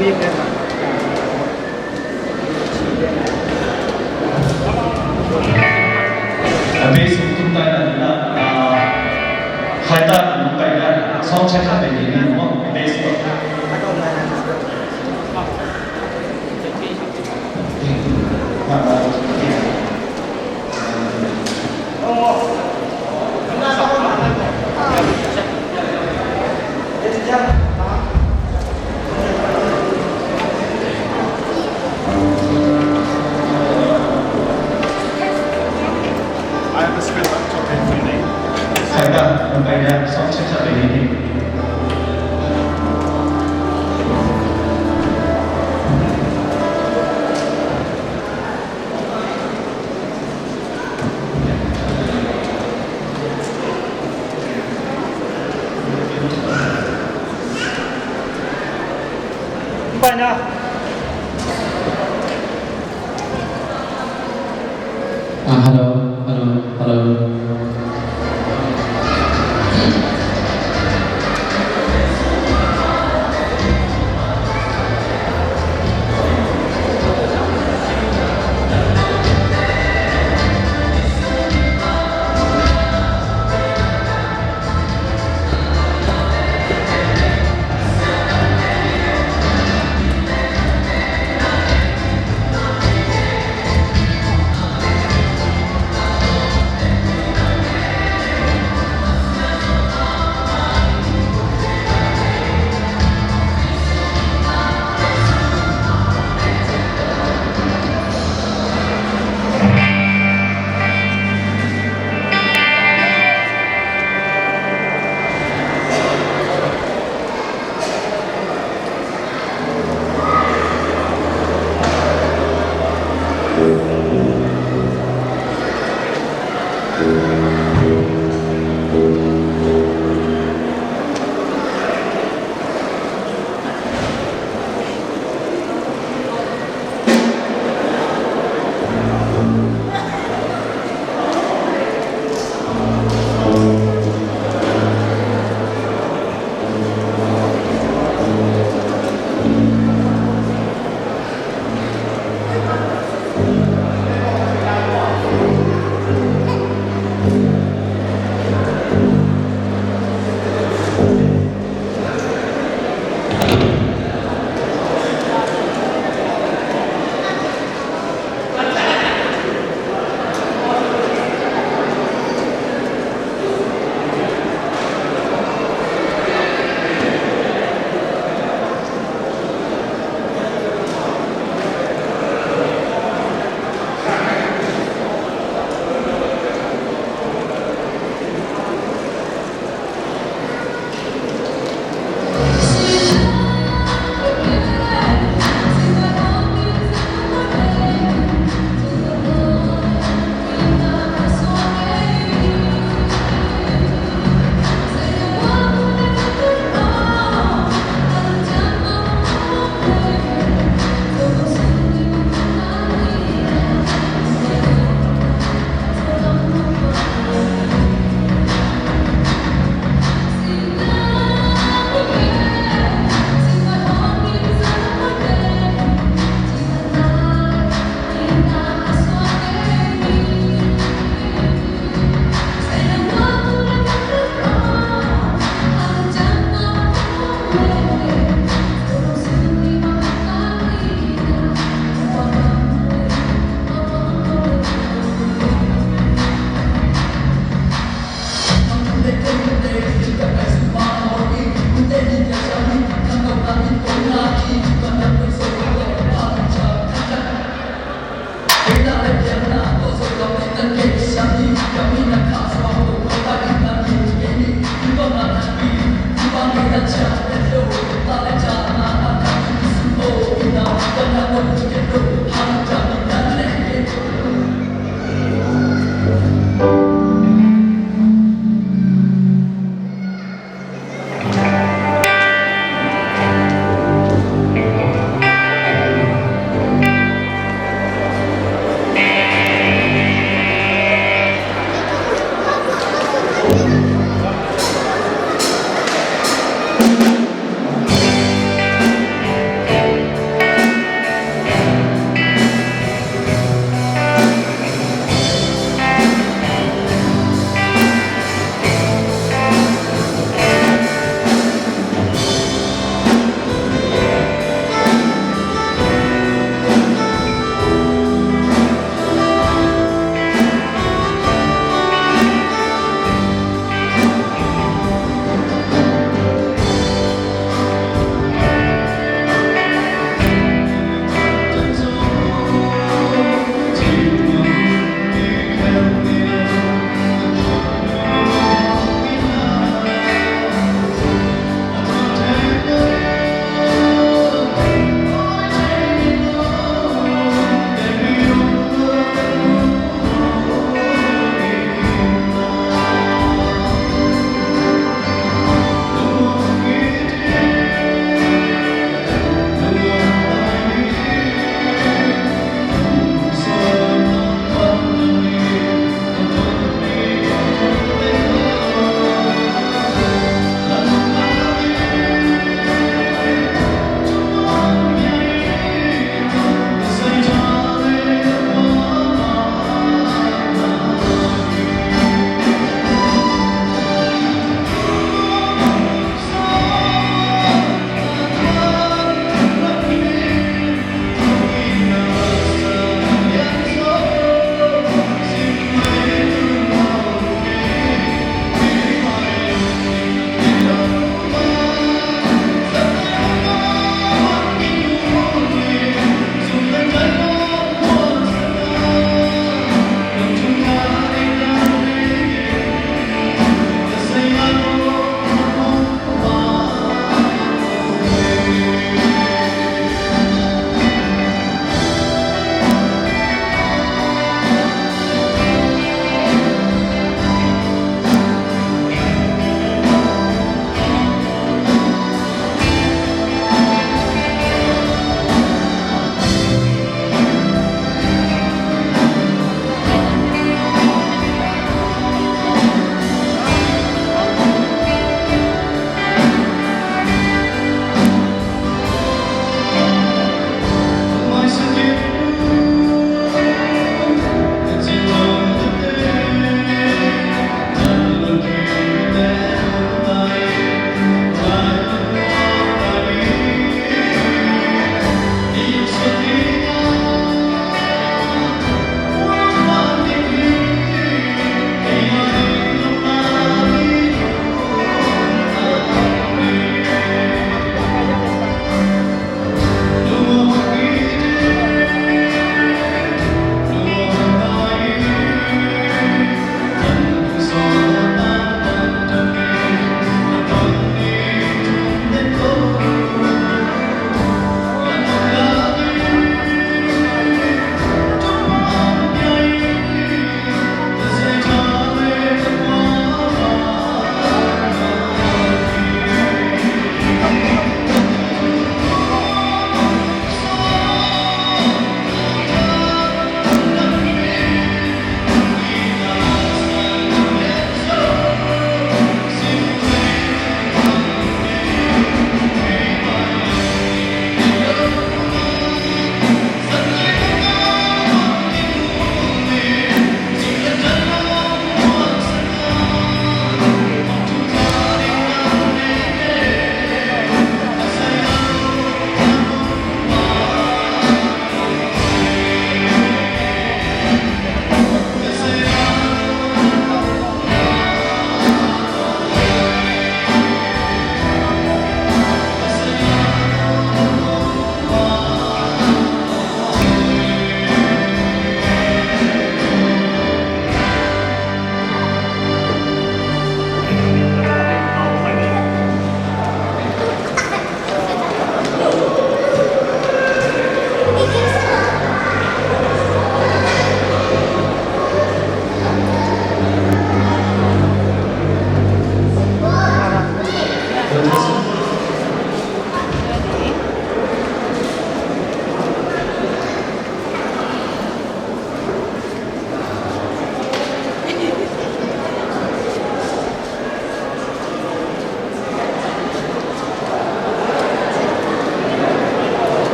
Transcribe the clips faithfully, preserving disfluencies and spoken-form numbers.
A bass tum tai na na, ah, khai ta na pai na, sound check kha bai ni ni mo, bass ko. I have a spare laptop if you need. Khai ta, pai na, sound check kha bai ni ni. Pai na. Ah, hello, hello, hello.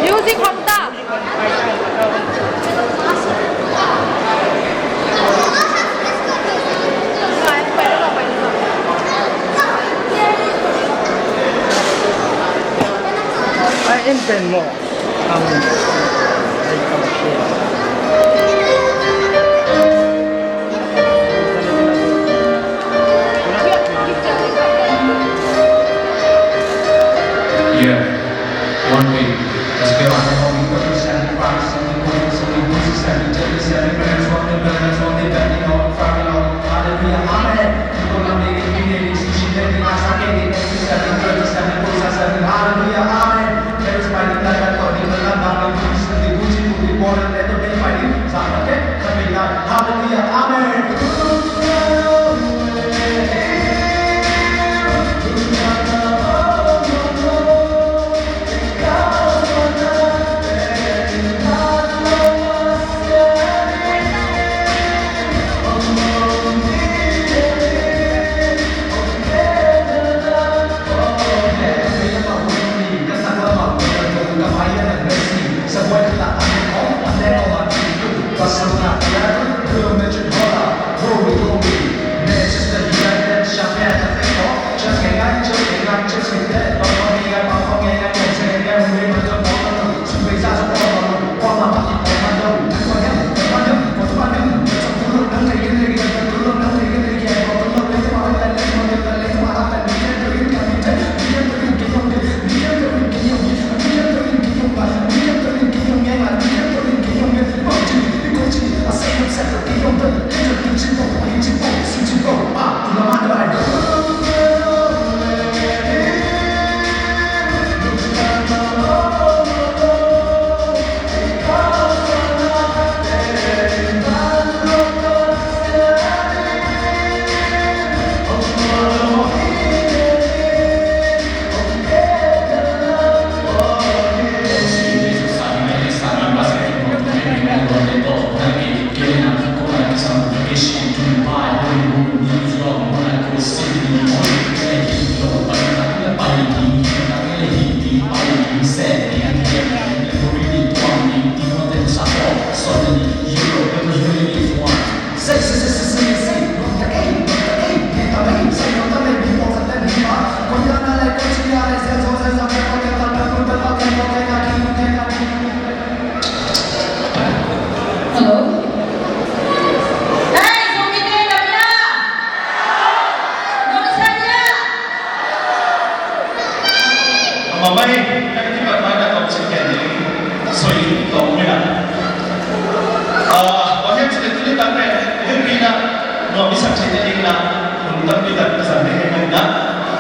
Music khong ta. Ai, en pen maw? Amen. Ai, ka ma ke. Yeah. One way. Let's go. Hallelujah. Amen. Hallelujah. Amen. Hello? Hey, Zomite, lam ya! Zomite, lam ya! Mama, hey, thank you, but my dad don't see candy. So you don't, you know. Ah, what happened to the little bit? Hey, Pina, no, miss a little bit. Hun tampi tak ka zang ding hi na.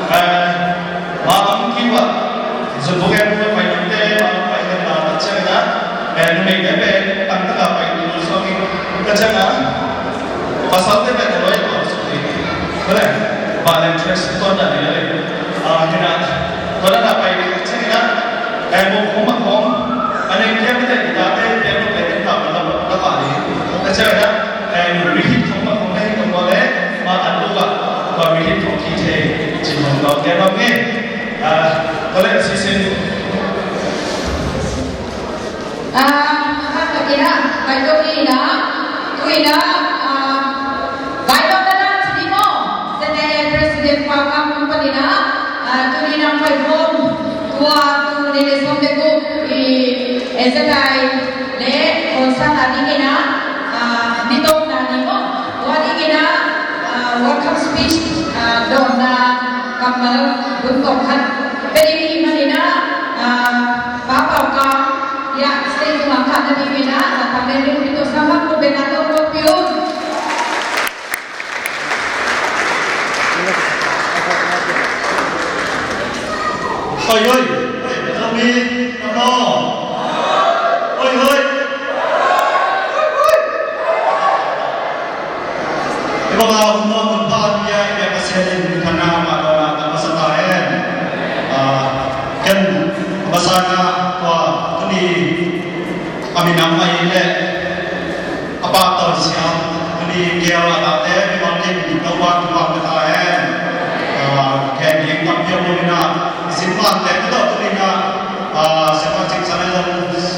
Eh, ma tong kiwa. Zun bu gen bu pai nong te, ma tong pai gen ma ta chang na. Eh, numei te pen tang ta ka pai nu song in ka chang na. Pasal te pen loi ko su ti. Bale, Valentine ton da ni le. Ah, hi na. Ko da na pai ni ka chang na. Eh, bu hom hom. Tua leh sisin. Ah, khat tak in ah, baito ni in ah, tu in ah, ah, baito na na ci ni maw, Z A President Pau Kap Kung panin ah, ah, tu ni in ah pai home, tua tu ni le som le guk i Z I le concert a ding in ah, ah, ni tawpna ni maw, tua ding in ah, ah, welcome speech, ah, dawnna kammal bun tawm khat pia ding i hih manin ah, ah, Pa Pau Kap, ya, stage tungah kah nading in ah, ah, tang le ring pito sam hak put bena tawh pia un. Oi, oi, oi, Zomi, namo. Oi, oi. I bang a hun nuam hun pha a pia i biak Pasian in thanna mah dawnna tang masa ta hen. Ah, ken masa na tua tuni a minam ahi leh a pahtawi siam tuni kial a tate mimal kim no bang tungah ka ta hen. Ah, ken ding tampi om lo in ah i sin mante ka tawh tuni in ah, ah, siapa cingsan ahi zong,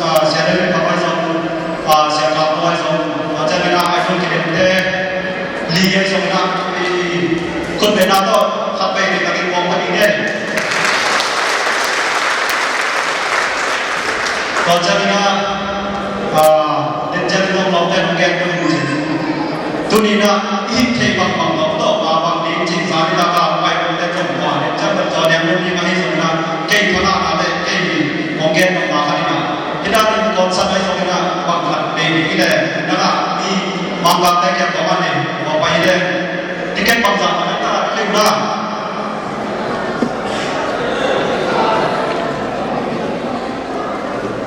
ah, sia le le kap ahi zong, ah, sia kap ahi zong, ah, ciangin ah ahi zong kidemte li ahi zong in ah i khutbetna tawh khat vei ding ka kikawm kha ding e. Tua ciangin ah, ah, den ciangin om lawmte nong gen ko ding ci. Tuni in ah i hih theih bangbang tawh tawh a bang ding cih zan in ah ka pai lawmte zong tua den ciang ban tua den lo ding ahi zong in ah kei thanahna le kei hong gen nopna khat in ah hih dan in concert ahi zong in ah bang khat bei ding hi le nang ah mi Mangkangte kiang tua man in tua pai hi le ticket bangzah a nang ta kei uh na.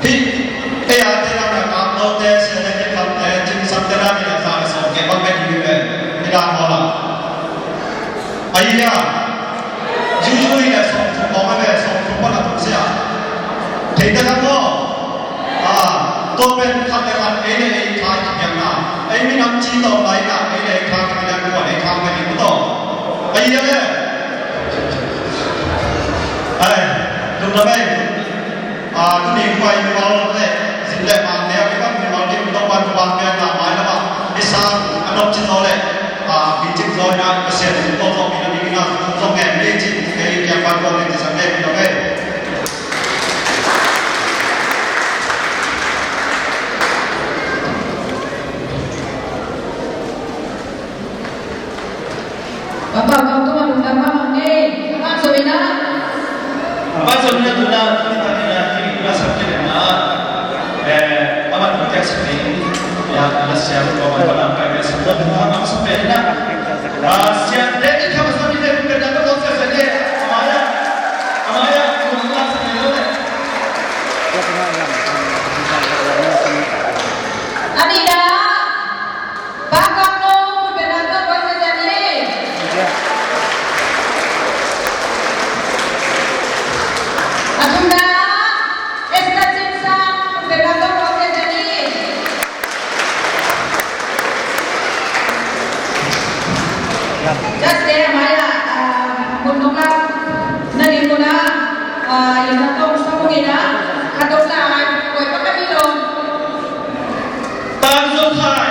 Hih, ei a te na na kap lote, sia te kikapte, cingsakte na ni na za le sawm ke bang pen hi ve. Hi dan maw la. Ai ya. Yuyui le sawm thum bang ve, sawm thum bang a tum sia. Thei te na maw. Ah, tua pen khat le khat ei le ei tha i kipiakna. Ei minam ci tawh laina, ei le ei tha kipiakna, tua ei tha kipiakna tawh. Ai ya le. Ai, lungdam ei. Ah, tuni hua i mimal le zin le mangte a kipan mimal kim Topa'n thupha piakna mailam ah i sang a nop ci zaw le, ah, mi cik zaw in ah Pasian in tawltawlpihna dingin ah zong ngen ni ci kei kiang pan ko ding ci sang le lungdam ei. Papa, kau tu malu nama ni, kau tu mina. Apa sebenarnya tu nak kita ni nak ini kita sakit na. Eh, apa tu teks ni? Ya, ada siapa kau apa nak pakai sebenarnya apa sebenarnya? Ah, siapa dia ni kau pasal ni dia bukan datang kau saya saja. Amaya, amaya, kau nak saya ni. Adida. Pa Kap Nung, khut beng na tawh koi ziahziah ni. A thumna, Esther Cin Sang, khut beng na tawh koi ziahziah ni. Just there, a mai ah, ah, mun nong lak nading mun ah, ah, inn ah tawh sa mun in ah, khat dong lai, koi pa ka hi lo. Tang Zo Khai.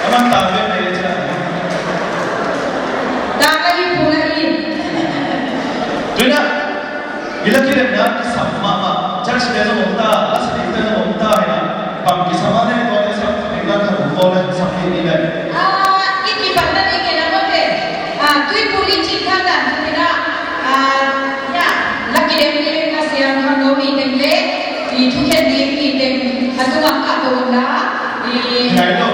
Aman tang ve ve cha. Tang ka hi pu na hi. Tuna. Ila kidemna kisam mahmah. Church te zong om ta, lasa ding te zong om ta hi na. Bang kisam a ne tua te sam ding na ka pu ko le sam ding ni le. Ah, i kipan na ding in a no te. Ah, tui pu li cin kan dan tu ni na. Ah, ya. Laki dem ni ka siang khangno mi teng le, i thukhen ding mi teng, a tungah ka to na, i ngai lo.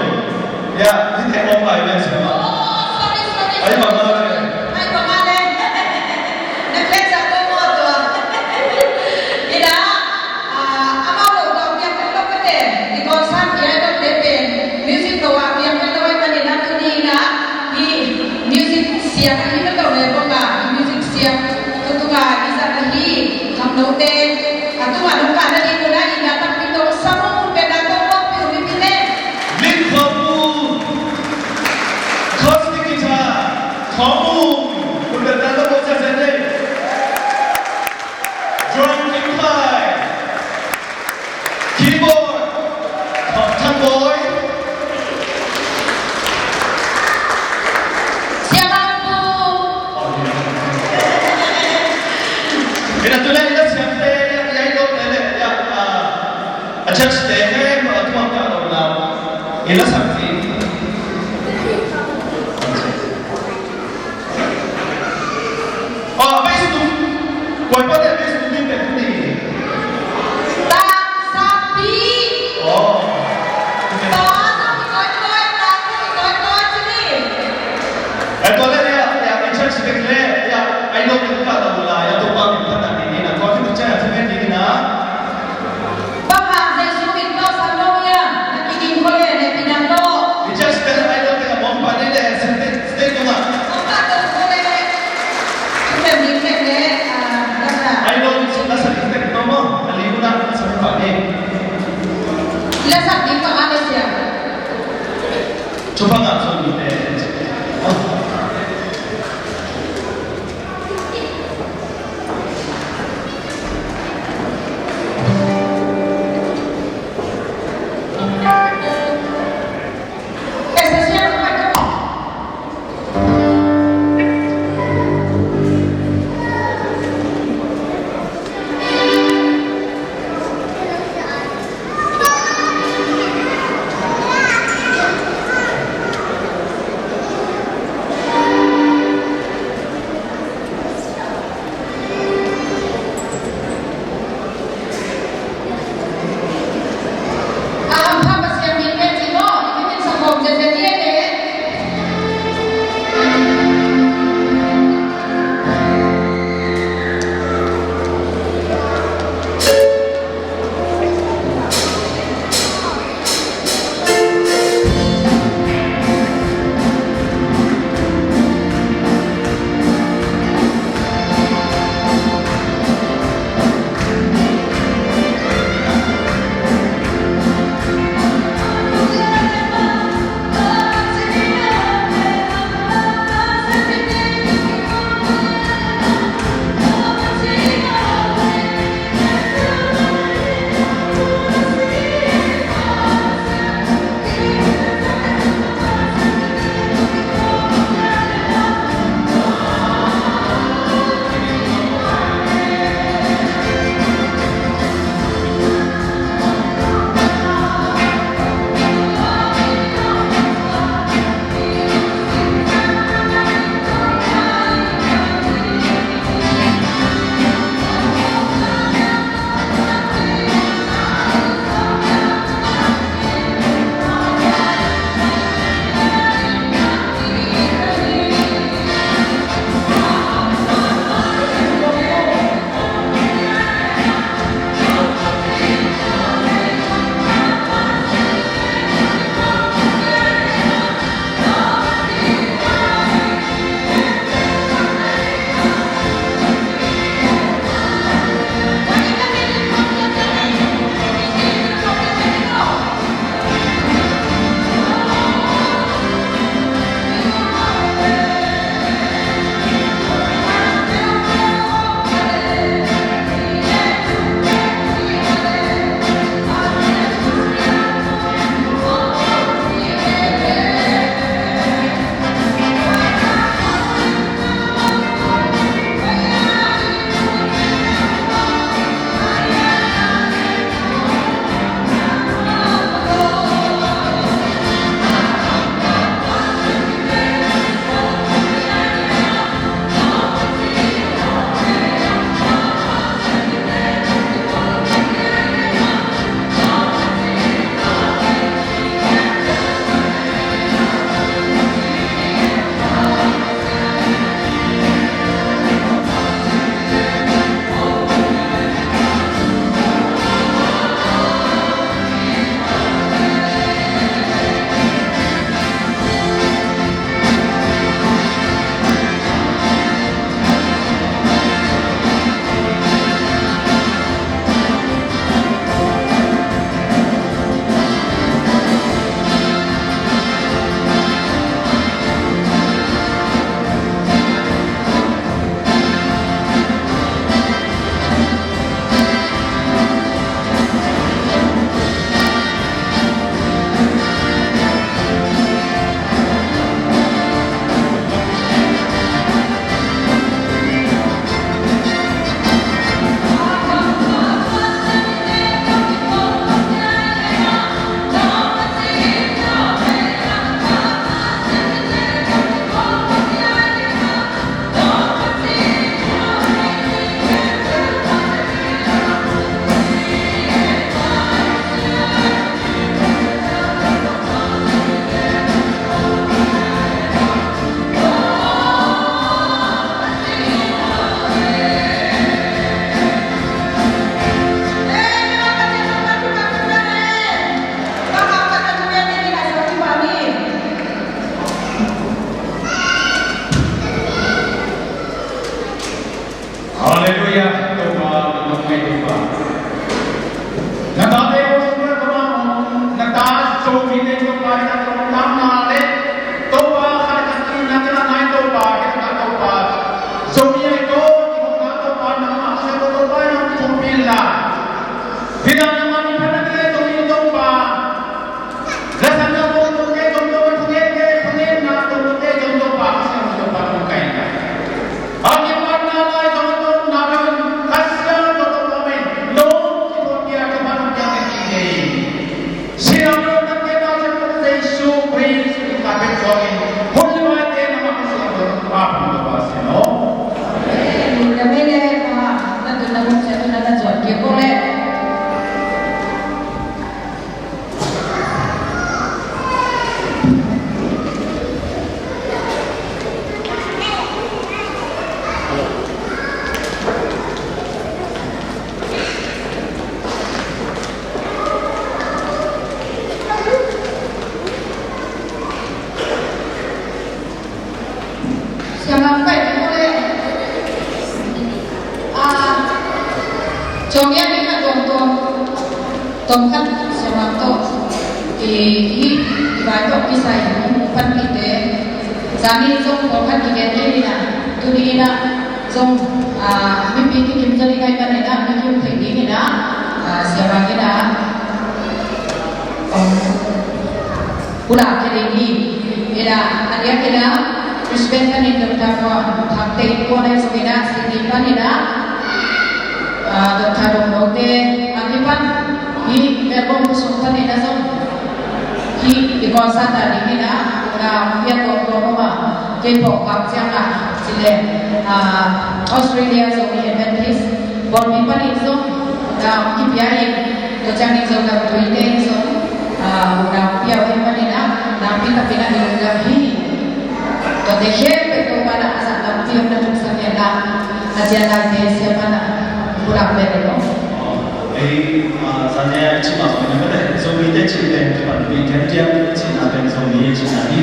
Ya, ni te om lai le siang. Oh, sorry, sorry. Ai, bang a le. Ai, bang a le. Na khen sa ko mo to. Ina, ah, amau lo to, piak lo ka te. I concert, i idol te pen. Music to a, piak lo ai, man ina tu ni ina. I music siang, i lo to le, bang a, i music siang. Tutunga i zat ahi khangnote a tungah nong kah nading un ah i na takpi tawh sa mawk un pen na tawh mawkpi uh mipite. Min khua pu. Kho Thangbawi. Thangbawi. Siapa tu? Ina tu le, ina siam te, ina, ina, ina, ina, ina, ah, a church te, eh, a tuang ka lo na. Ina sakti. Aw, a beistu. Kua i pa le a beistu mi pen ni. Taksa pi. Aw. Pa sa mi koi koi, taksa mi koi koi ci ni. Ai, tua le, ya, ya, in church bek le, ya, ai lo bek ka lo la, ya, tua pa min pa na ni na, tua ki church bek ni na. Pa ha Jesu min tawh sang lo ya, na ki ging ko le, ne pi na tawh. Tawmkhat siamah tawh i, i, i vai tawh kisai hong panpihte, zani zong tawmkhat kigen kei ni in ah, tuni in ah zong, ah, mipi kikim zaw ding ahih manin ah, mikim theih dingin ah, ah, siamah in ah, um, pulak khia ding hi. In ah, a diakin ah, Brisbane panin Doctor Khuan Thangte in kuan ahi zongin ah, Sydney panin ah, ah, Doctor Dong Note, a kipan hi Melbourne khua sung panin ah zong hi i concert a dingin ah, ah, pian tuamtuam om a, kei phawk khak ciangin ah, ci leh, ah, Australia Zomi Adventist pawlpi panin zong, ah, kipia in, tua ciangin Zo Dam Tuite in zong, ah, nau pia uh ahih manin ah, nakpi takin ah i lungdam hi. Tuate khempeuh Topa in ah a zahtakpi hong na tungsak hen la, a cian laite siamah in ah pulak vet in aw. Ei, ah, zan e, a ci mah bangin ah, mate, Zomite cih pen kipanpih diamdiam cihna pen Zomi cihna hi.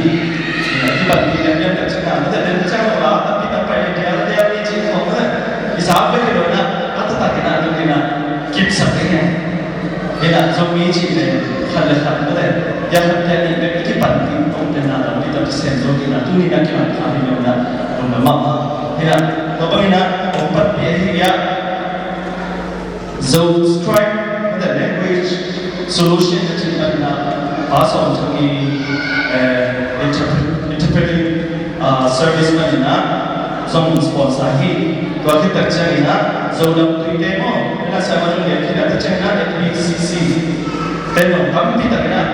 Kipanpih diamdiam ka cihna, mate, den ciang lo la, tapi tak pai diamdiam i cih khawng, mate, i sa pen hi lo in ah, a taktak in ah, tung in ah, kipsak ding hi. Hi in ah, Zomi cih pen khat le khat, mate, ya khat ya nih pen kipanpih tawh pen na, tapi tak sen zo ding in ah, tuni in ah kiman kha hi lo in ah, tung na mah. Hi in ah, tua bangin ah, hong panpih ahi hi a, Zo Stripe, mate, language solution na cih panin ah, Pa Sawm Thang i, eh, interpre-, interpreting, ah, service panin ah zong sponsor hi. Tua khit tak ciangin ah, Zo Dam Tuite maw, en a siama zong lian khit tak ciangin ah, F B C C te zong tampi takin ah,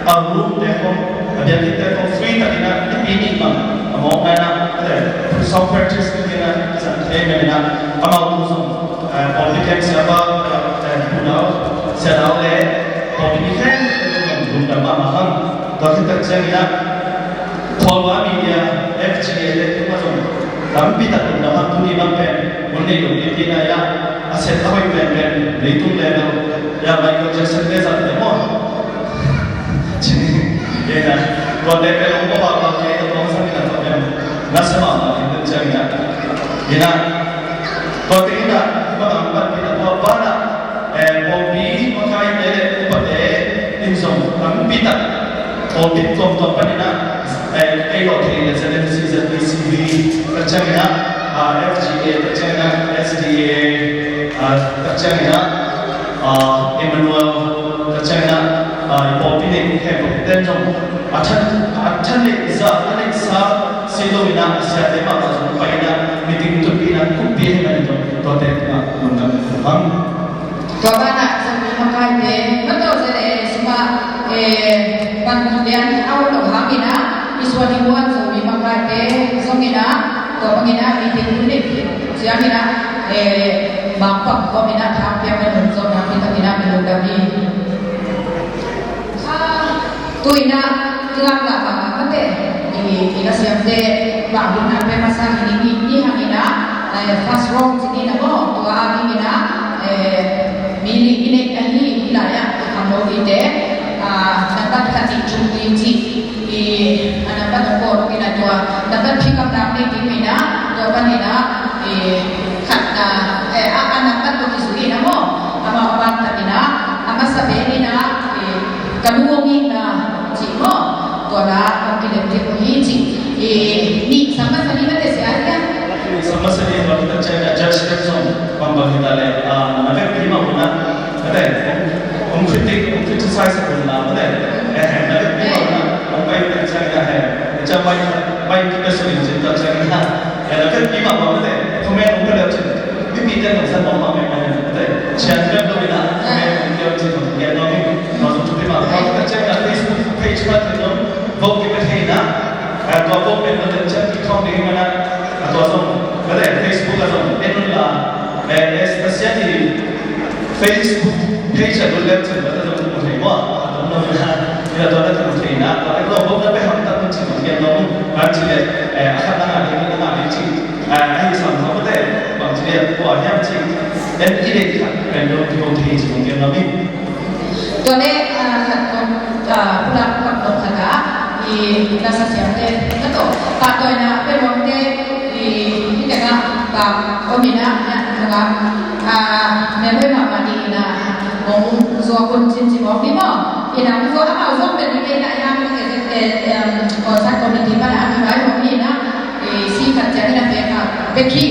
a room te khong, a biakinn te khong free takin ah, nipi nih bang a mawkna in ah, mate, software testing in ah, zan te men in ah, amau tu zong, eh, pawlpi camp siapa, eh, unau, sianau le pawlpi mi khempeuh in lungdam mahmah hang. Tua khit tak ciangin ah, Khualva Media, F G A te tungah zong tampi tak lungdam hang. Tuni bang pen mun nei lo pipi na ya, a set a hoih penpen leitung level ya, Michael Jackson te zat te maw. Cini, ina, tuate pen hong pawh pahpah kei, tua tuang sang ina, tua pen na sia mahmah in, tua ciang ina. Ina, tuate ina, hih bang hong panpih na tua banah, eh, pawlpi makaite le upate in zong tampi tak, pawlpi tuamtuam pan ina, eh, ei lawh thei le Z M C, Z B C V, tua ciang ina, ah, F G A, tua ciang ina, S D A, ah, tua ciang ina, ah, Emmanuel, tua ciang ina, ah, i pawlpi nei khempeuh ten zong a than, a than nei za, a than nei sa si lo ina, a siate mahmah zong pai ina, meeting tun ina, kumpi ahih manin zong tuate tungah lungdam hang. Tua banah Zomi makaite, mato zene suma, eh, pan lian au lo hang ina, i suan i muan Zomi makaite zong ina, tua bang ina, meeting tun nei ciang ina, eh, mangpang khawm ina, thang piang na nun zong, thang piang ina, mi lungdam hi. Ah, tu ina, i lak lak a, mate, i, i la siamte, bang hun a pe masa hi ni, ni, ni hang ina, eh, first round ci ni na maw, tua a ding ina, eh, mi li i neih ahi, i la ya, i kham lo dite, ah, nambat khat nih chung li ci, i, a nambat a ko, ina tua, nambat pick up nak ni ding ina, tua ban ina, i, khat na, eh, a, a nambat ko ki zui ina maw, ama, ama tak ina, ama sa be ina, i, ka lu ong ina, ci maw, tua la, kong kilem ding hi ci, i, ni, sang masa ni mate sia ina. Sang masa ni, tua kita cek, judge kan song, bang bang kita le, ah, na vek ni ma una, Mate, hong critic, hong criticize un la, mate. Eh, eh, na vek pi mah un la, hong pai pen ciang ina he. Ciang pai, pai pi pen sung in cin ta ciang ina. Eh, na vek pi mah un la, mate. Comment hong pai leu cin. Mipi ten hong san hong mah mah mah, mate. Cian vek lo ina, comment hong pai leu cin hong gen lo mi. Hong sung pi mah. Hong pai ciang ina Facebook page mah tin lo. Vote pi pen he ina. Eh, tua vote pen mate ciang pi khong ding ina. Eh, tua sung, mate, Facebook a sung. En un la. Eh, eh, specially Facebook page a lut leu cin, mate zong kimu thei maw? A lut lo na, ina tua na kimu thei na, tua na tua bawk na pe hamtang cin, kiam lo mu, bang ci le, eh, a khat na ngah ding, na ngah ding cin, eh, a hi sam lo mate, bang ci le, tua hiam cin, en i le khat, pen lo kimu thei cin, kiam lo mi. Tua le, ah, khat kong, ah, pulak khat kong khat a, i na sa siam te, na to, pa to ina, pe wang te, i, i te nga, pa, o mi na, na, na, ah, me wei ma pa ni na, mong, Tua kun cin ci mawk ni maw? Ina mi tua amau zong pen mi kei na yang eh, eh, em, concert committee pana a kivai mawk ni na, eh, si khat ciang ina pe kha, pe khi.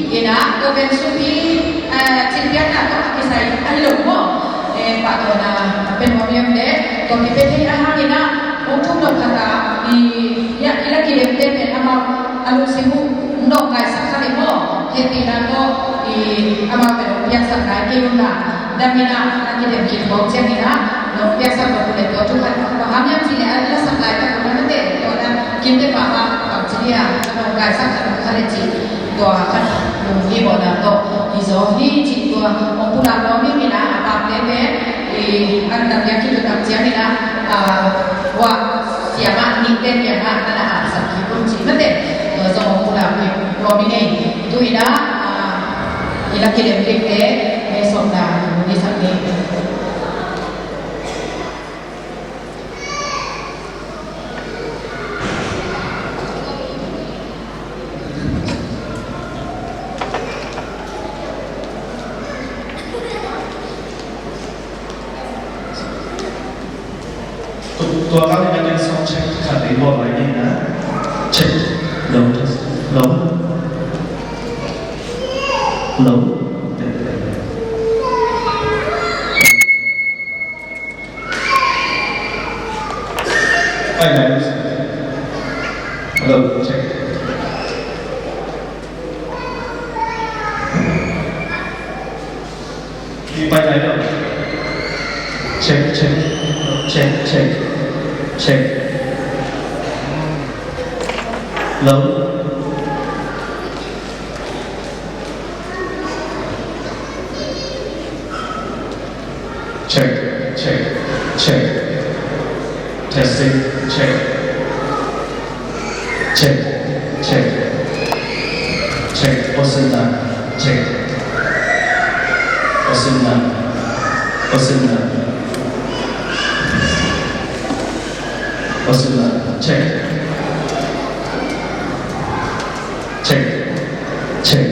Ina tua pen supi, eh, cin piakna tawh a kisai a hi lo maw? Eh, pahtawi na pen mawk ni om le, tua kipe thei a hang ina, hong thuk lo khat a, i, ya, i la kidem te pen amau a lungsim uh, nong kaisak kha le maw? Hehpihna tawh, i, amau pen hong piaksak nai kei un na. Dam ina, na kidem kik khawng ciang ina, nong piaksak lo kule tua thu khat. Bang hang hiam cih leh a lasak laitak uh na mate, tua na kim le pah bang bang ci dia, na nong kaisak khat uh kha le cih. Tua khat nong hi mawhna tawh hi zaw hi cih tua. Hong pulak lawm ing ina, a pakte pen, i, an dam dia khit uh tak ciang ina, a, wa, siamah nihte kiangah na na hahsak kik un cih mate. Tua zong hong pulak lawm ing ei. Tu ina, a, i la kilem dingte, me sawmna, ni sak ni. Tua kal in a ken sound check khat i bawl lai ding na. Check. Low, test. Low. Low. Pai lai. Hello, check. Pai lai lo. Check, check. Check, check. Check. Low. Check, check, check. Testing, check. Check, check, check. Awesome na, check. Awesome na, awesome na. Awesome na, check. Check, check.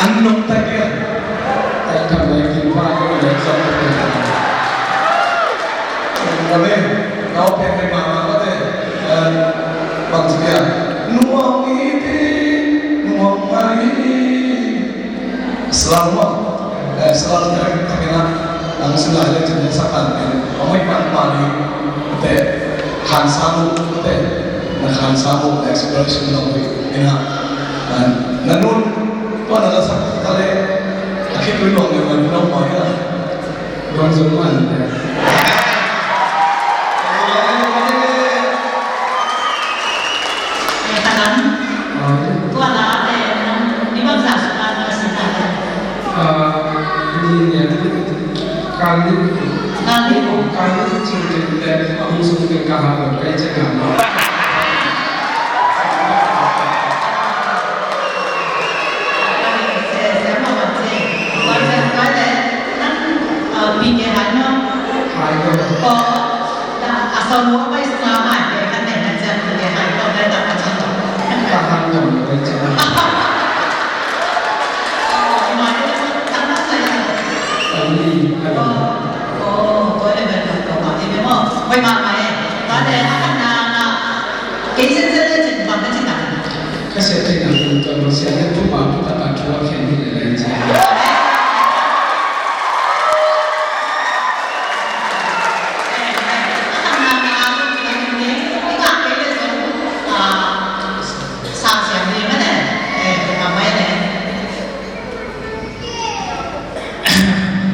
An nong tak ia. Ai, tham lai kin pa ko le zong ko le. Ko le, kau pe pe ma ma ko te. Eh, bang sia. Nuam i ti, nuam mai. Selamat. Eh, selamat tak kena. Ang sila le cuma sakan. Amoi pan pani. Te, khan samu te. Na khan samu exploration nong ina. Na nun. Tua na la sak ta le, a khitui lawng le man lawng mai a. Lawng zong man le. Eh, Talam. Ah. Tua la le, ni bang sa sukan ka si ta le. Ah, ni, ni, Kali. Kali. Kali cing cing te, a hong sung cing ka ha lo kai cing a. Hai lo. Hai lo. Ko, a sa mo pai sa hai te kan ne na cing te hai ko da da ka cing. Ka han lo kai cing. Ka sia theihna tungtawn Pasian in thupha thutak a thu a khen hi le lai ci. Sa siam ding a ne. Eh, a mai ne.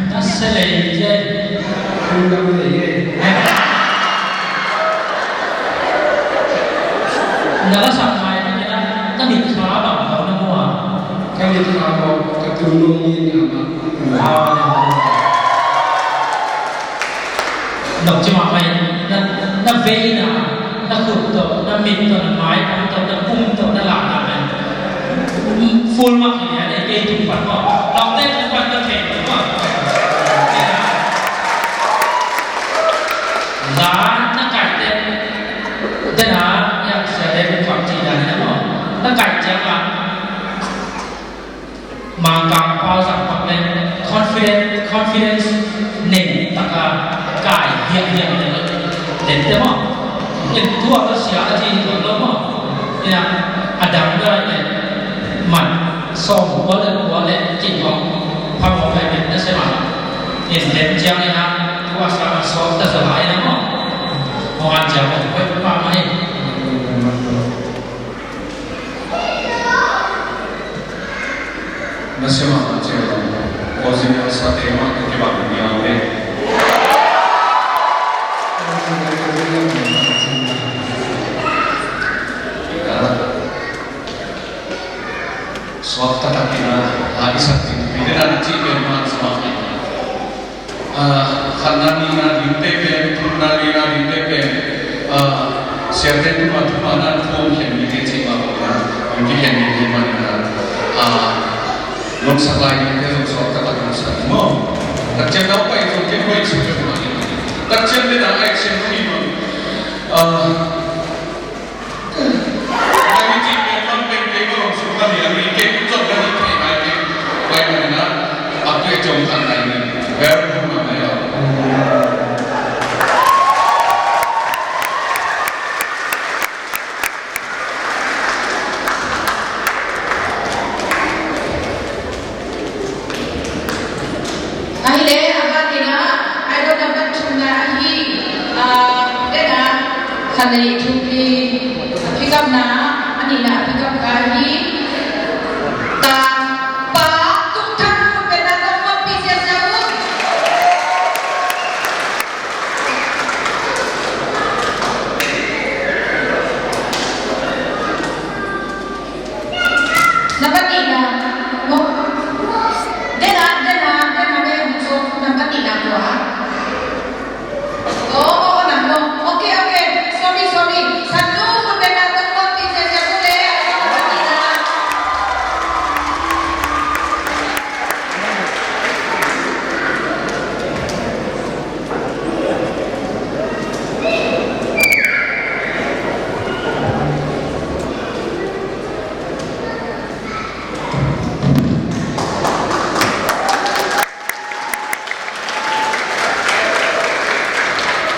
Na se lei je. Kundam lei je. Na la sak mai na, na mit kha bang tau na mua. Ka mit kha bang ka tu nung ni na ma. Wow. Nop ci mahmah in, na, na veina, na khut tawh, na mit tawh, na mailam tawh, na pum tawh, na lahna in full mark hi a, kei tung pan maw. Lawmte tung pan ka thei maw. La na kaihte, tena, ya, sia le, kuam ci dan hi a maw. Na kaih ciang a, Mangkang pau zang pak le confidence, confidence nei taka kai hiah hiah le dente maw. In tua ka sia a ci tuan lo maw. Ina a dang da le man sawm kua le kua le cin maw. Pha maw kai na se maw. In den ciang ina tua sa man sawm ta sa lai na maw. Maw an ciang maw. Koi pa maw. Na sia mah a cia lo. Original sa te mah ka kibang ni a ve. Suak taktak in a, la i sak ding pi te dan ci pen man sa mah. Ah, khatna nihna dingte pen, thumna lina dingte pen, ah, siate tuma thuma na thu hong khen mite cih mah bangin ah, hong kikhen mite manin ah, ah, lungsak lai mite zong sawt taktak lungsak maw. Takciang na hong pai zong ken hong pai sak peuhmah in. Takciang le na action hong hi maw. Ah, Ahih leh a ban in ah, idol number two na ahi, ah, den ah, khatna thum li, a pick up na, a nihna a pick up ka hi. Ka pa Tung Thang Mun pen na tawh mawhpi ziahziah un. Na ka nihna, mo? Den a, den a, den a, den a, so, na ka nihna tua. Oh, oh, oh, na, no. Okay, okay. Sorry, sorry. Sa tu, mun den a, tu, tu, ti, se, se, tu, le, na ka nihna.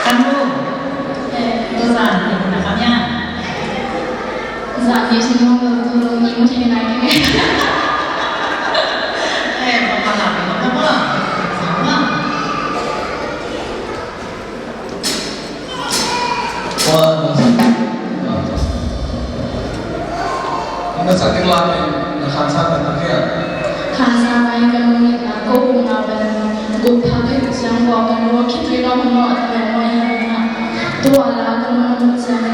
Kan lu. Eh, tu zan ni na kam ya. Zan ni sung lu tu lu ni mu thei nai ke. Eh, pa pa la, pa pa la. Sama. Tua na sak ding lai, na khansa na tak hiam? Khansa lai ka nu ngetna ko um na pen gup thak hi ciang bawk ka nu khitui lo hong mawh ta pen mawh hi hang. Tua la ka nu ciang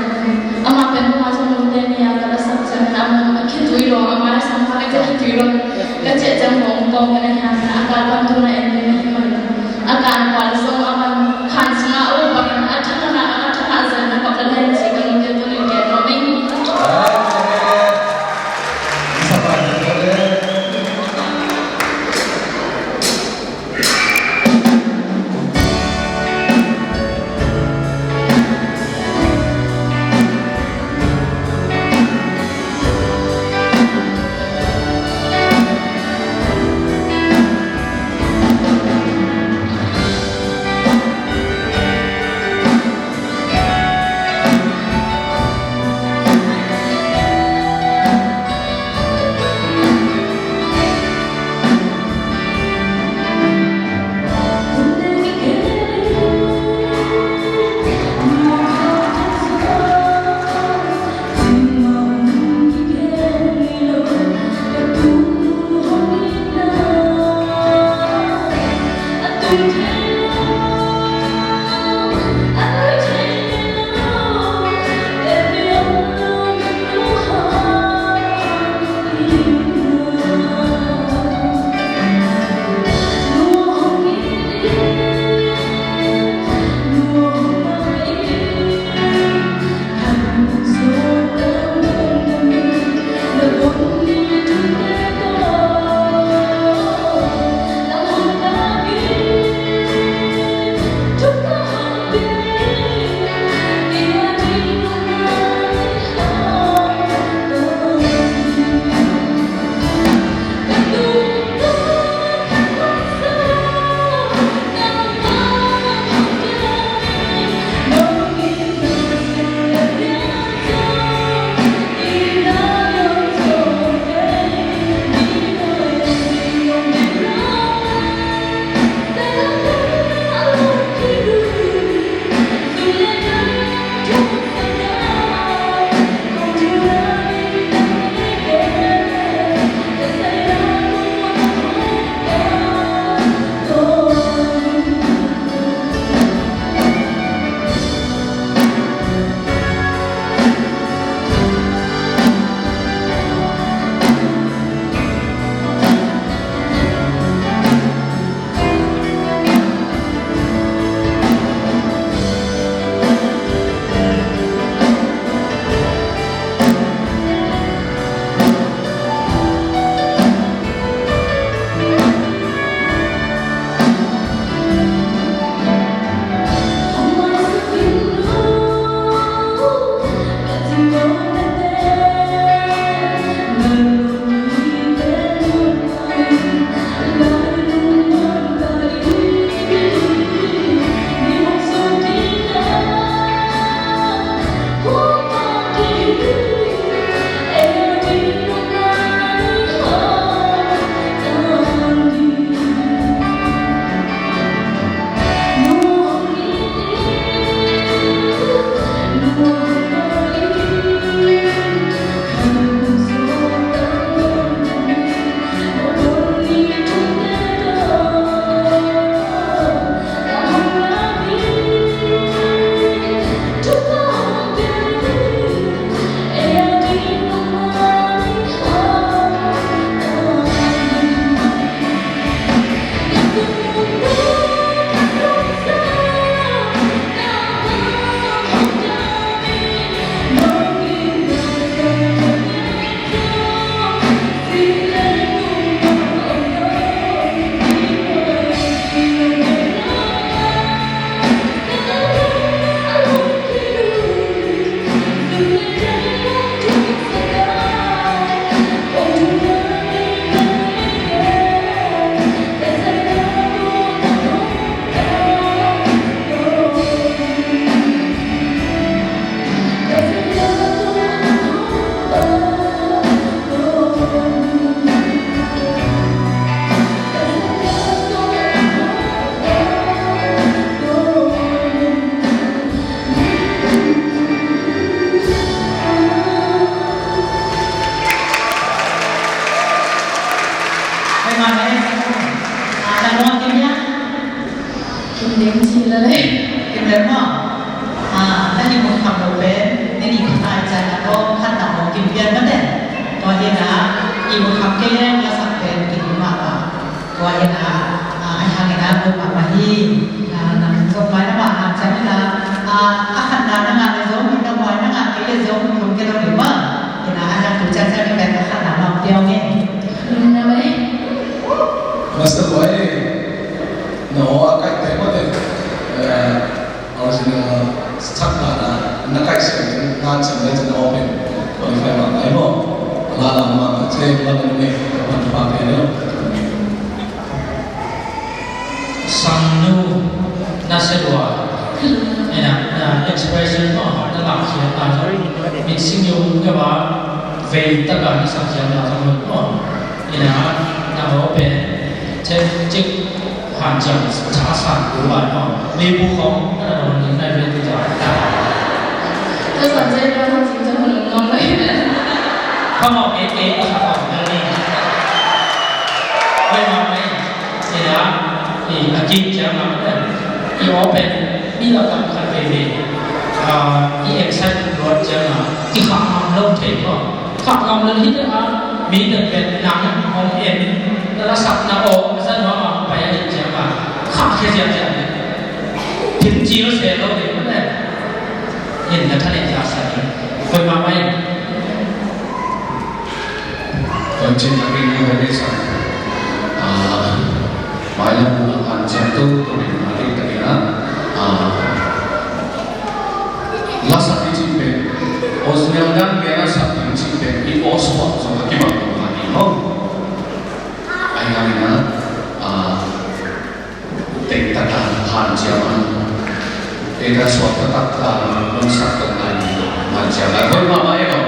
amah pen tua ciang nu te ni a ka la sak ciang amah khitui lo, amah la sang ka khitui lo ka ciah ciang bawk bawk ka na hi hang a ka pan tu na en ni hi man. A kan kuan zong a man khan sungah a up bangin a thangah a thangah zan a kap la len ci ka nute tunin gen lo ding. Kim ding ci la le. Kim ding maw? Ah, na i mun kham lo pen, na i khatai cai na tawh khat na hong kim pian mah te. Tua hi na, i mun kham kei leng la sak pen kim mah mah. Tua hi na, ah, ai hang hi na, bu mah mah hi. Ah, nang zong mai na mah hang cai hi na, ah, a khat na na ngah le zong, na mai na ngah kei le zong, lung kei lo hi mah. Hi na, ai hang tu cai cai hi pen a khat na mah piau nge. Lung na mai. Master Boy. No, a kai te mah te, eh, original sak na na, na kai siam ding, na siam ding na open qualify mah ngai maw. La la mah mah che, la mah ni, ka pan pa pe lo. Sangnu, na se lua. Ina, na expression maw, na lam siam na zong. Min sing yung ka ba, vei ta ka na sak siam na zong maw. Ina, na open, che, che. Hanciam tha san tu lai maw. Leibu khong na dong ni nai ve tu za. Ka san zai na hanciam tha mun ngam lai. Ka maw e e ka sa khong na ni. Wei ma mai. Ina, i a kim ciang ma. I open. Mi la kam khat ve ve. Ah, i excitement luat ciang ma. I kham ngam lo thei maw. Khah ngam lel hi te a, mi pen pen nang hong en, na la sakna aw, a zan nuam a hong pai a hi ciang a, khah khia ziahziah hi. Thim cil se lo ding mah le. In na thaneih zahsak in. Koi mah mah in. Koi cin a ring lo he sa. Ah, mai lam a han ciang tu, tu ring a ring ta ring a. Ah, Lasak i cih pen, original dan le lasak i cih pen, i aw suak zong a kibang lo mah hi maw. Ahi hangin a, a, teng taktak hanciam a, teng taktak suak taktak a, nong sak taktak a, hanciam a, koi mahmah e maw.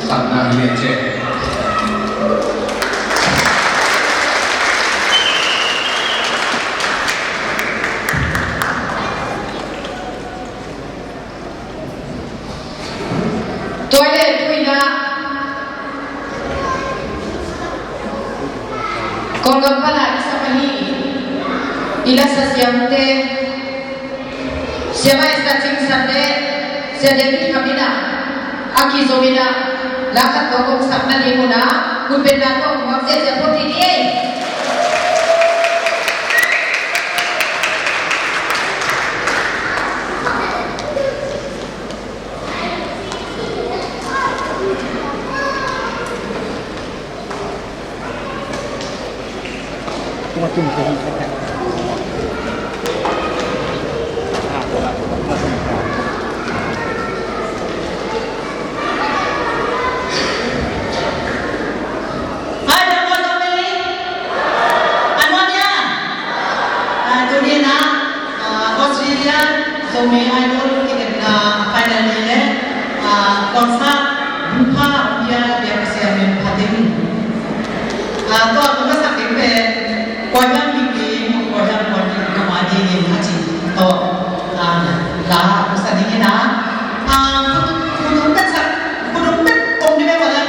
Takna hi e ceh. Tua hi leh tu-in ah Kawlgam pan a i sap ahi i lasa siamte, Siamah Esther Cingsan le Sia David Kham in ah a kizom in ah la khat tawh kong sakna ding un ah, hun pen la tawh kong ngak ziahziah phot ding hi. Hi, Dr. Dominic. An muan hiam? Ah, tuni in ah, ah, Australia Zomi Idol kidemna final ni le, ah, concert bupha hong pia, pia Pasian min phat in. Ah, tua tungah sak ding pen, koi hiam ding ding, koi hiam koi ding, koi hiam ding ding, a ci tawh, ah, la, hong sa ding in ah. Ah, khutung, khutung pet sak, khutung pet om ding pet sak.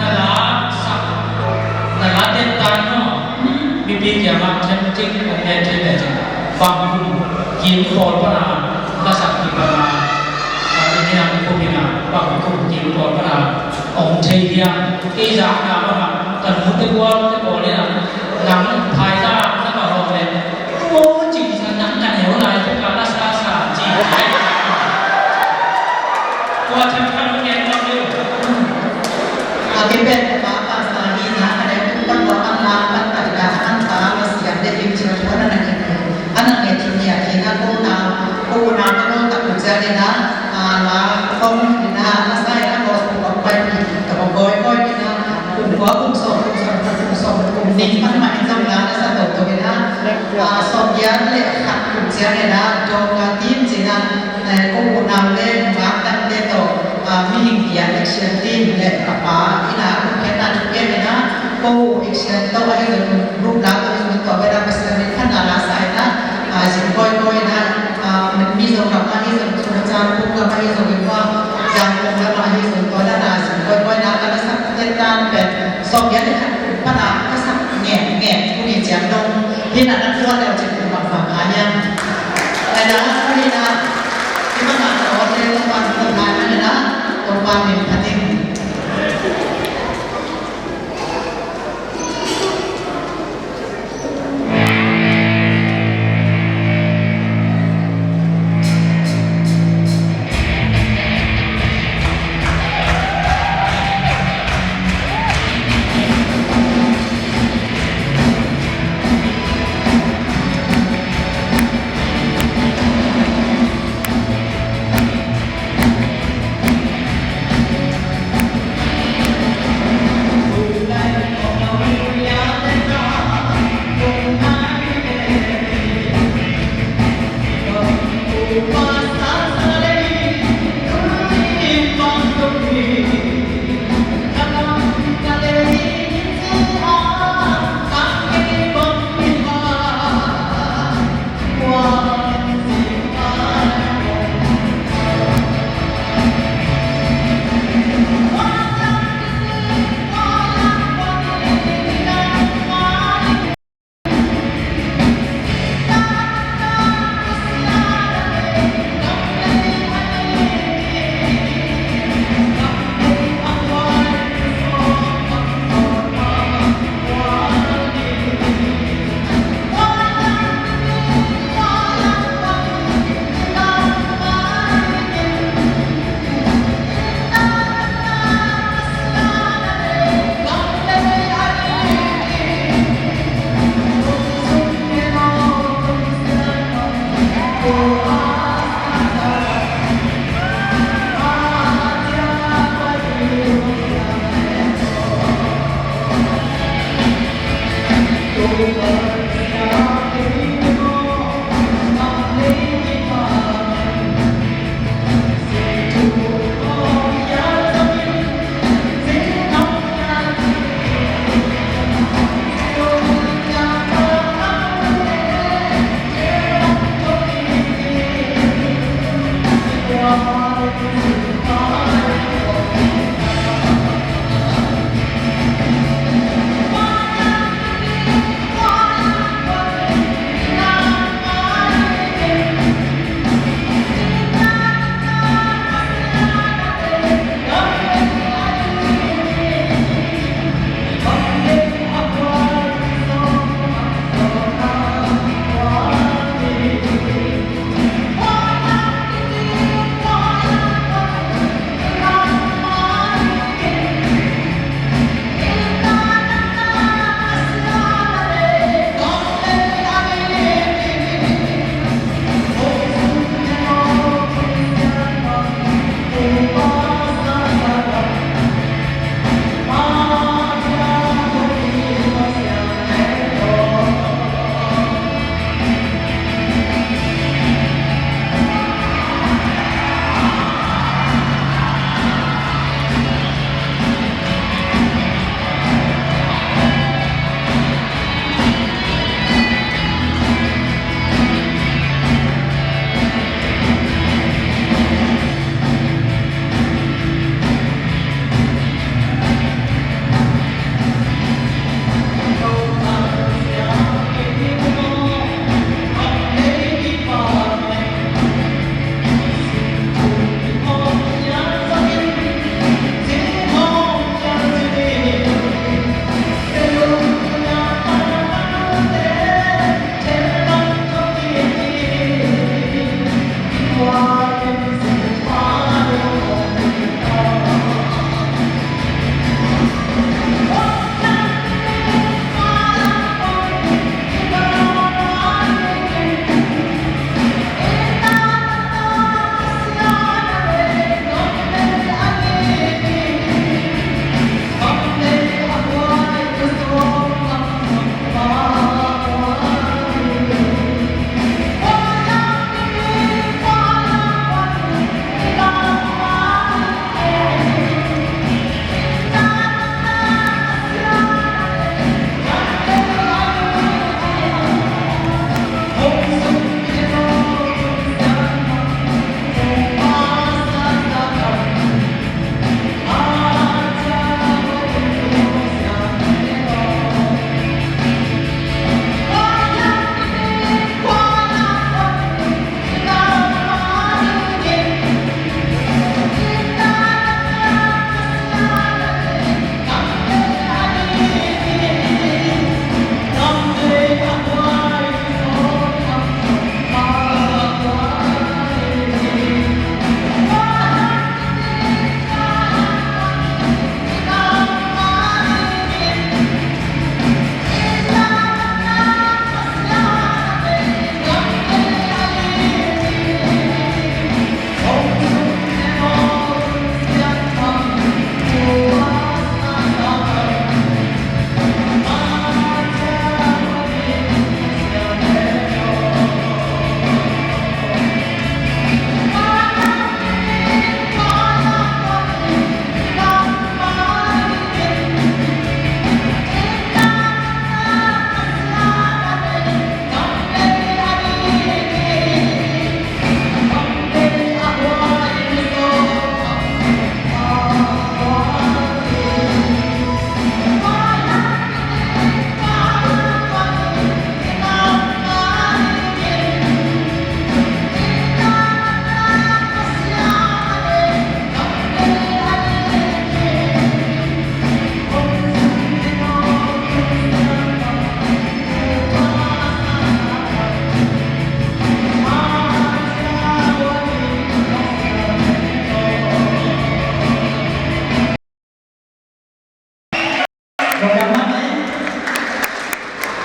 Na la sak, na la den dan no. Mipi kiangah themcik hong ngen thei le cin. Bang kum kim pawl pana la sak kim pana, ah, i niang kum ina bang kum kim pawl pana hong thei hiam? Kei zakna bangah ka nute gualte pawl ina nang phaizak na ka hawm le, aw, cingsan nang ka neu lai tuk a la sa sa ci. Tua themkhat hong ngen nuam ding. A, kei pen ka pa pastor hi na, ka deuh tuk pan tua pan la pan ka deuh a, a man pa la siam deuh ding ci, tua na na ngen, a na ngen ci, ngen ci na ko na, ko na ka no ka ku cia le na, a, la kong hi na, la sai na ko su kong pai ni, ka kong koi koi ni na, kum kua kum sawm, kum sawm khat, kum sawm kum nih, man man zong la, la sa to to ni na, a, sawm giat le khat kum cia le na, dong ka tim ci na, eh, ko u nau le, ngak dang te to, ah, mihing bia action team le ka pa, ina, kum khen na, kum khen na, Ko Action to ahi zong, group la to ahi zong, tua bel a Pasian min phatna la sa in a, a, zin kawikawi in a, a, Mizoram ahi zong, Chukmachang kum gam ahi zong, i kua Zangkong lam ahi zong, tua dan a zin kawikawi in a, ka la sak tetan pen sawm giat le khat kum pan a ka sak ngen ngen, tuni ciang dong hi in a, na tua leu cin kum bang bang kha hiam. Ai na, tuni in a, i mah ka tua leu kum bang kha hiam in a, kum bang min phat in.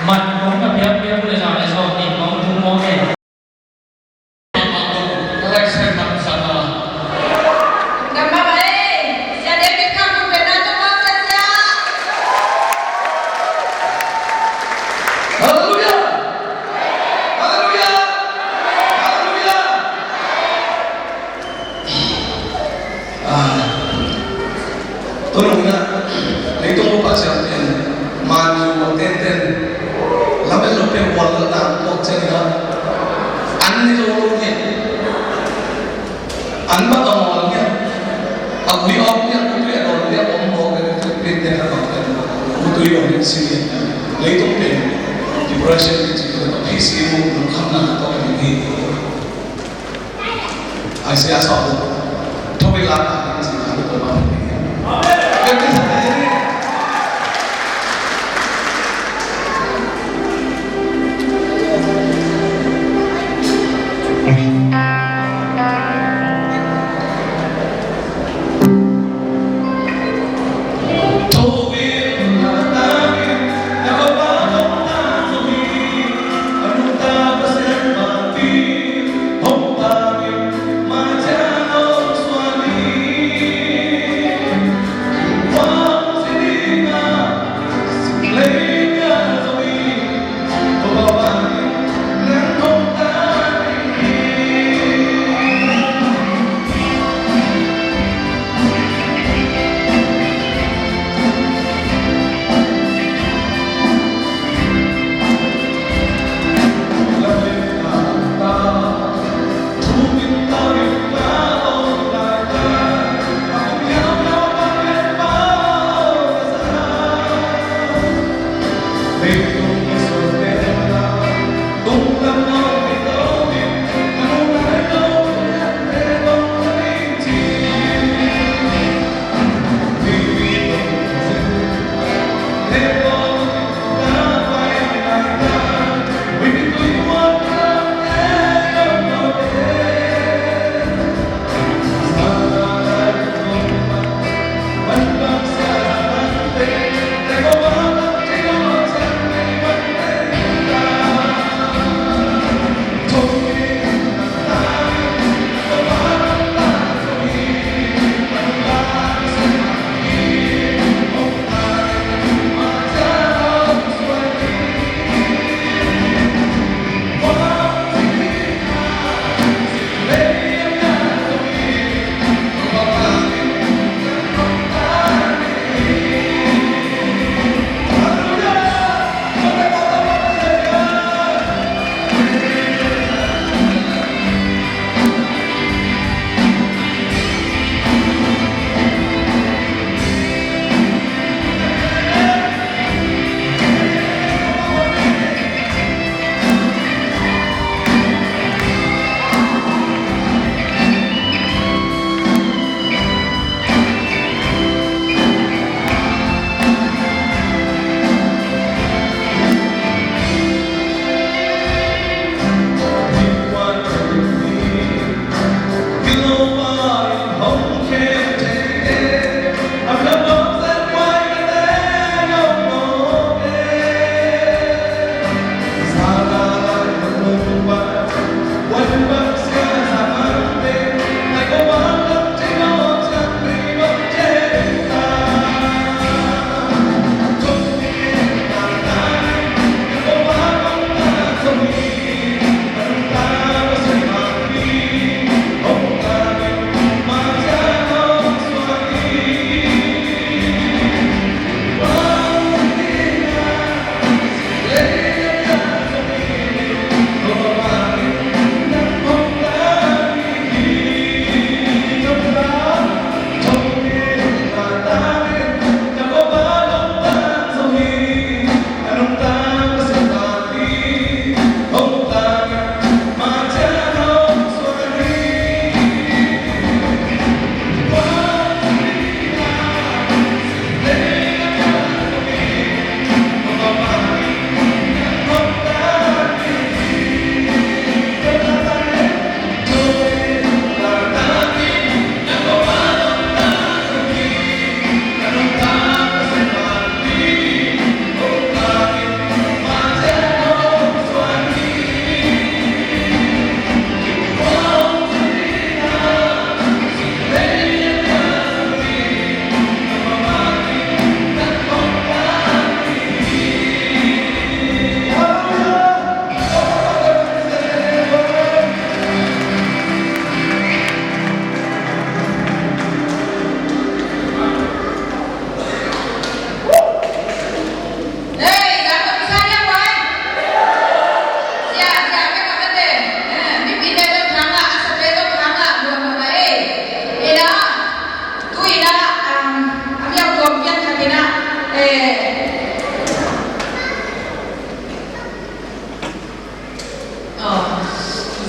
Mat kong ka piak piak le za le zawng in kong tung mawk e. Ka laisen mat sa ta. Ka mama e, Sia David Khang Mun Pen na tung mawk sia sia. Halleluia! Halleluia! Halleluia! Ah, tunung na, leitung bup a siam ten, man yu a ten ten, lamen lo pen wal la na tuak ciang na, an ni lo lo ni, an ba ka wal ni, a gui awk ni, a gui a dawn ni, a om awk ni, a gui a dawn ni, a gui a dawn ni, leitung pen, depression ni ci, a P C mu, lungkham na tuak ni. Isaiah sawm thawk i lak a ding ci a ding ko ma.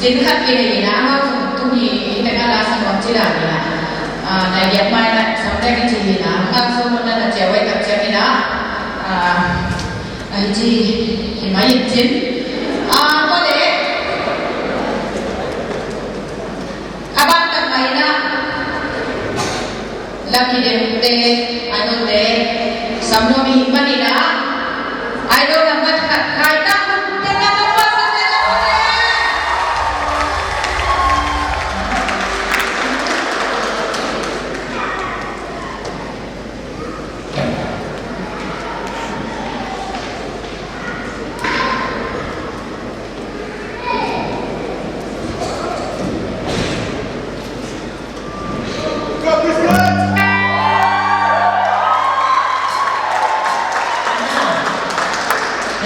Inn khat kinei in ah, amau zong tuni teng ah la sa nuam ci dan in ah, ah, nai giat mai na sam dek i ci hi in ah, hong kal sawm na na ciau ei tak ciang in ah, ah, ahi ci hi mai in cin. Ah, tua leh a ban tak mai in ah, la kidemte, Idol-te sam nuam i hih manin ah, Idol number khat, Khaita Hun, teng ah tung pah sa leh la kidem.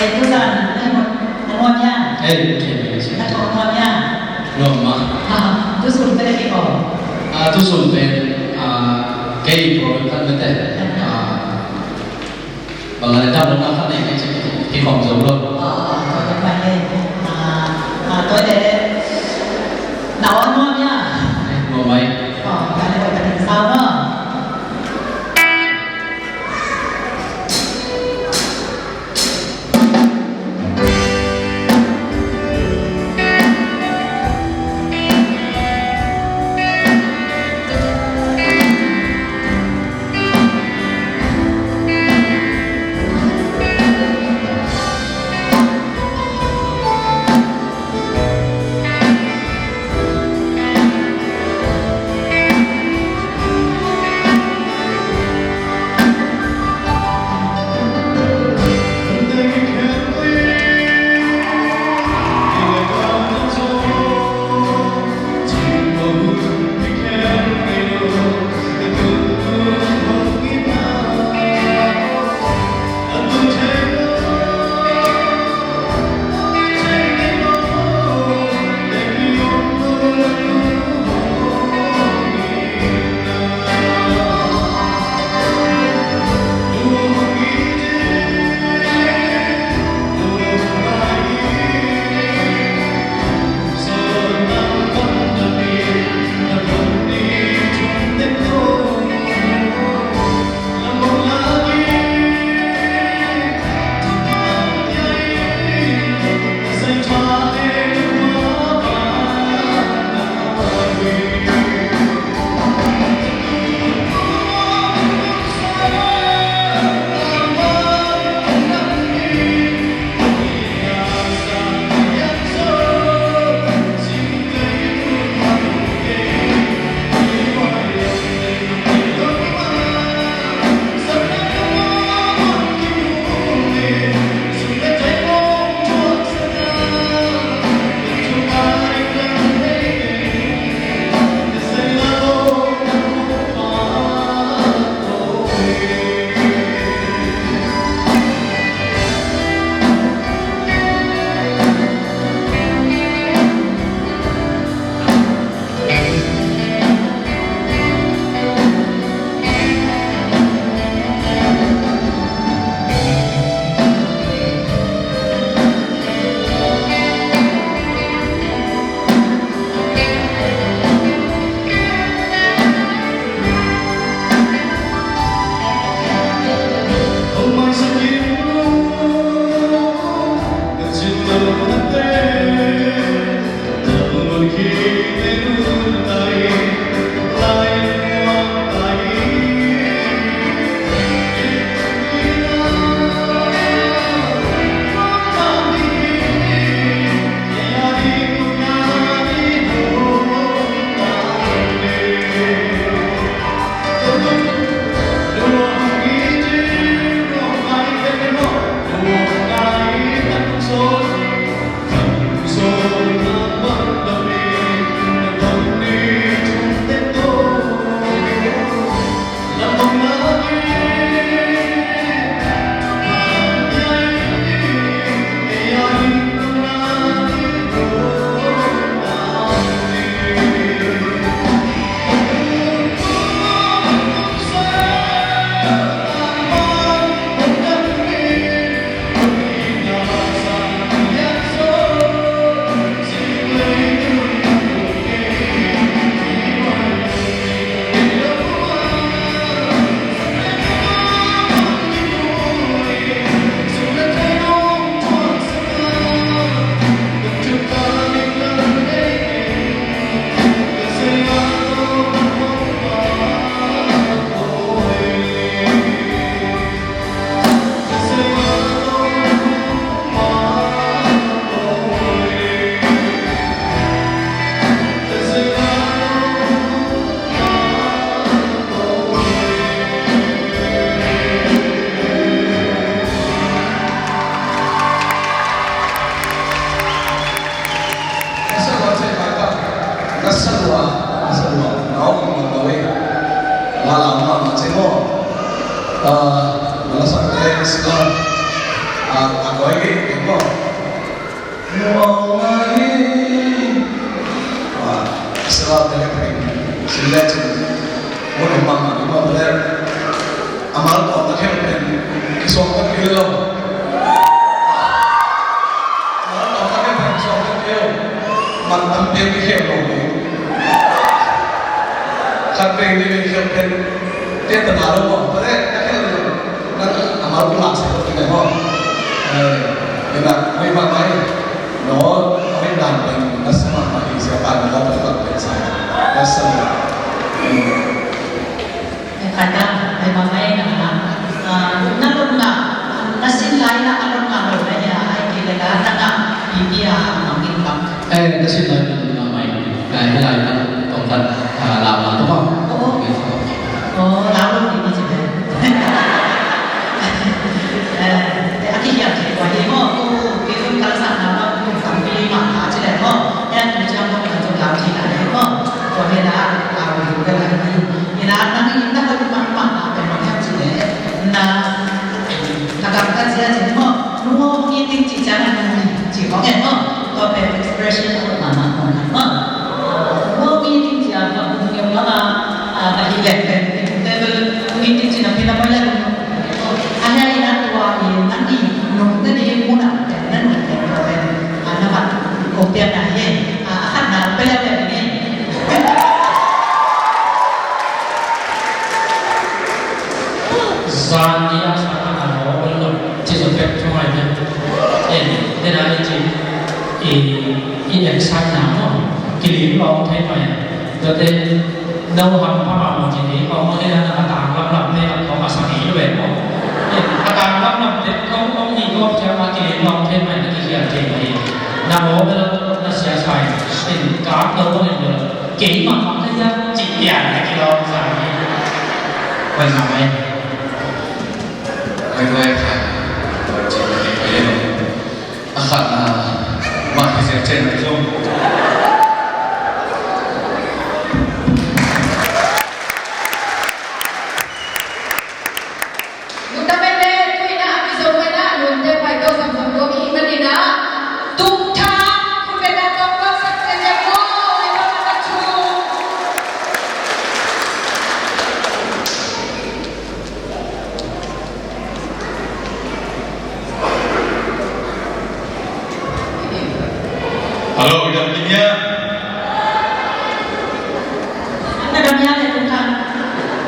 Hei, tu zan, na nuam, na nuam hiam? Hei, okay, okay. Na tawh nuam hiam? Nuam mah. Ha, tu sung pen kei ko. Ah, tu sung pen, ah, kei problem khat mete. Ah, bang hang hiam, dawnna khat nei kei ci, kikhawm zo lo. Ah, ah, tua leh mai leh. Ah, ah, tua leh. Na aw nuam hiam? Nuam mai. Ah, tua leh tua leh sau maw. Lawiki, eng maw? Nuam ngai. Wa, sila te lek pen. Sila cin. Mun eng mang mang maw, lek. Amal tawh ta khem pen. Kisuang ta kilo. Amal tawh ta khem pen kisuang ta kilo. Man tam pen khem lo. Khat pen ni pen khem pen. Pen ta na lo maw. Pen ta khem lo. Nang a mal kong lak sia lo kine maw. Eh, ina, mai ma mai. No, mai dan pen, na sa ma ma hi sia pa na la pa pa pen sa. Na sa ma. Eh, kata, mai ma mai na na. Ah, na lo na, na sin lai na, a lo na lo na ya, ai ki le la, na na, pi pi a, ma mi pa. Eh, na sin lai na na mai. Ka hi lai na tong tan, ah, lau na tong. Oh, oh. Lau lo ni ni ci be. Eh, a ki hiam ci kua hi mo, ku, ki tun kal sa na ba, ku tam pi ma ka ci le mo. Ya tu ciang mo kan tong lau ci na le mo. Kua he la, lau lo ka la ni. Ni la na ni na ko ma ma na pe ma hiam ci le. Na, na kam ka ci a ci mo. Nu mo ni ting ci ciang na ni ci ko ngen mo. Tua pen expression a lut mahmah kong khat maw. Tua meeting ci a, a bung neu mahmah, a, ka hih leh pen, pen level meeting ci na pi na mai la lung. A hia in a tua in nang i nungta ding mun a pen na nungta tua pen, a, na mat kong piak na hi. A, a khat na pe la pen ni. Zan ni a sa a na lo, lo, ci zo pek tu mai ni. En, den a i ci. I, i excite na maw, kilim lawng thei mai. Tuate no hampha mahmah ci ni, kong maw, i dan a tang lamlam te, kong a sang i lo ve maw. I, a tang lamlam te, kong, kong i kong ciang a kilim lawng thei mai, na kikhial thei mai. Na maw bel, na sia sai. I, kong lo maw, i bel. Kei mahmah ka ya, ci pian na kilawm sai. Pai na mai. Pai, pai, pai. Pai, pai, pai. A khatna, mah hi zel chen a zong. Nungta pen le, tuina a kizom pen a, nungte pai to zong zong to mi manin a, tung tha, kun pen a tong tong sak chen chen ko, ai pa ma ta chu. Hello, i dam kim hia? An na dam hia le tung kha.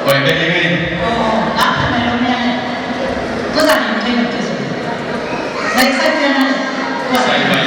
Oi, bek hi ngai. Oh, oh, lak kha na dam hia le. Ko za ni kai lo ke so. Lai sai pia na le. Sai mai.